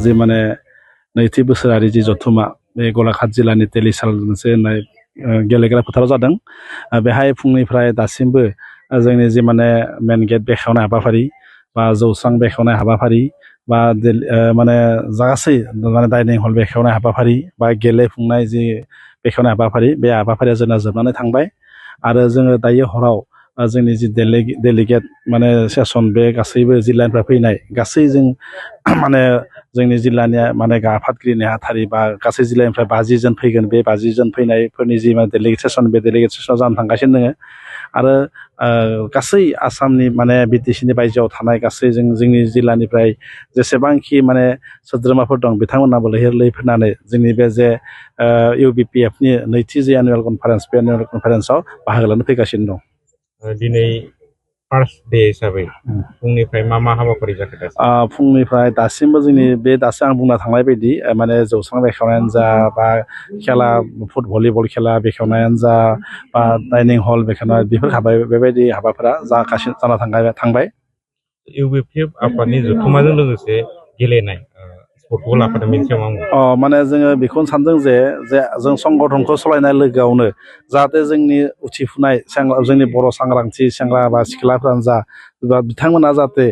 जि माने नैथि बोसोरारि जि जथुमा बे गलाघाट जिल्लानि तेलिसाल मोनसे होननाय गेलेग्रा फोथाराव जादों। बेहाय फुंनिफ्राय दासिमबो जोंनि जि माने मेन गेट बेखेवनाय हाबाफारि बा जौस्रां बेखेवनाय हाबाफारि बा माने गासै माने डाइनिं हल बेखेवनाय हाबाफारि बा गेलेफुंनाय जि बेखेवनाय हाबाफारि बे हाबाफारिया जोंना जोबनानै थांबाय। आरो जोङो दायो हराव जोंनि जि डेलिगेट माने सेसन बे गासैबो जिल्लानिफ्राय फैनाय गासै जों माने जोंनि जिल्लानि माने आफादगिरि नेहाथारि बा गासै जिल्लानिफ्राय 50 जन फैगोन। बे 50 जन फैनायफोरनि जि माने डेलिगेट सेसन बे डेलिगेट सेसना जानो थांगासिनो दङ। आरो गासै आसामनि माने बिटिसिनि बायजोआव थानाय गासै जोंनि जिल्लानिफ्राय जेसेबांखि माने सोद्रोमाफोर दं बिथांमोनाबो लैहोर लैहोर फैनानै जोंनि बे जे इउबिपिएफनि नैथि जे एनुवेल कनफारेन्स बे एनुवेल कनफारेन्सआव बाहागो लानो फैगासिनो दं। दिनै फार्स्ट डे हिसाबै फुंनिफ्राय मा हाबाफारि जाखो? फुंनिफ्राय दासिमबो जोंनि बे दासो आं बुंना थांनाय बायदि माने जौस्रां बेखेवनायानो जा बा खेला भलिबल खेला बेखेवनायानो जा बा डाइनिं हल बेखेवनाय बेफोर बेबायदि हाबाफोरा जाना थांबाय। इउबिपिएफ आफादनि जथुमाजों लोगोसे गेलेनाय स्पर्टखौ लाफादों बेनि सायाव माने जोङो बेखौनो सानदों जे जों संगठनखौ सालायनाय लोगोआवनो जाहाथे जोंनि उथिफुनाय जोंनि बर' सांग्रांथि सेंग्रा बा सिख्लाफ्रानो जा बिथांमोना जाहाथे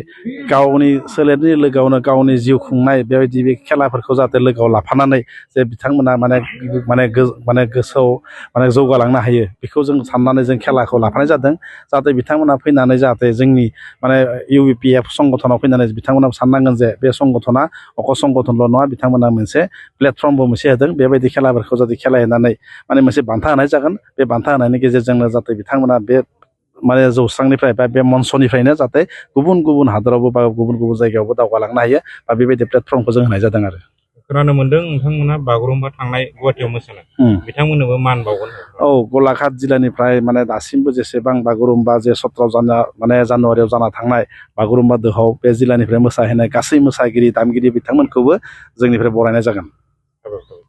गावनि सोलेरनि लोगोआवनो गावनि जिउ खुंनाय बेबायदि बे खेलाफोरखौ जाहाथे लोगोआव लाफानानै जे बिथांमोना माने गोसोआव माने जौगालांनो हायो बेखौ जों साननानै जों खेलाखौ लाफानाय जादों। जाहाथे बिथांमोना फैनानै जाहाथे जोंनि माने इउबिपिएफ संगठनाव फैनानै बिथांमोना साननांगोन जे बे संगठना अकल संगठनल' नङा, बिथांमोना मोनसे प्लेटफर्मबो मोनसे होदों। बेबायदि खेलाफोरखौ जाहाथे खेला होनानै माने मोनसे बान्था होनाय जागोन। बे बान्था होनायनि गेजेरजोंनो जाहाथे बिथांमोना बे माने जौस्रांनिफ्राय बा बे मन्चनिफ्रायनो जाहाथे गुबुन गुबुन हादरावबो बा गुबुन गुबुन जायगायावबो दावगालांनो हायो बा बेबायदि प्लेटफर्मखौ जों होनाय जादों। आरो खोनानो मोन्दों नोंथांमोना बागुरुम्बा थांनाय गुवाहाटियाव मोसानाय बिथांमोननोबो मान बावगोन। गलाघाट जिल्लानिफ्राय माने दासिमबो जेसेबां बागुरुम्बा जे 17 जानुवारियाव जाना थांनाय बागुरुम्बा दोहौआव बे जिल्लानिफ्राय मोसाहैनाय गासै मोसागिरि दामगिरि बिथांमोनखौबो जोंनिफ्राय बरायनाय जागोन।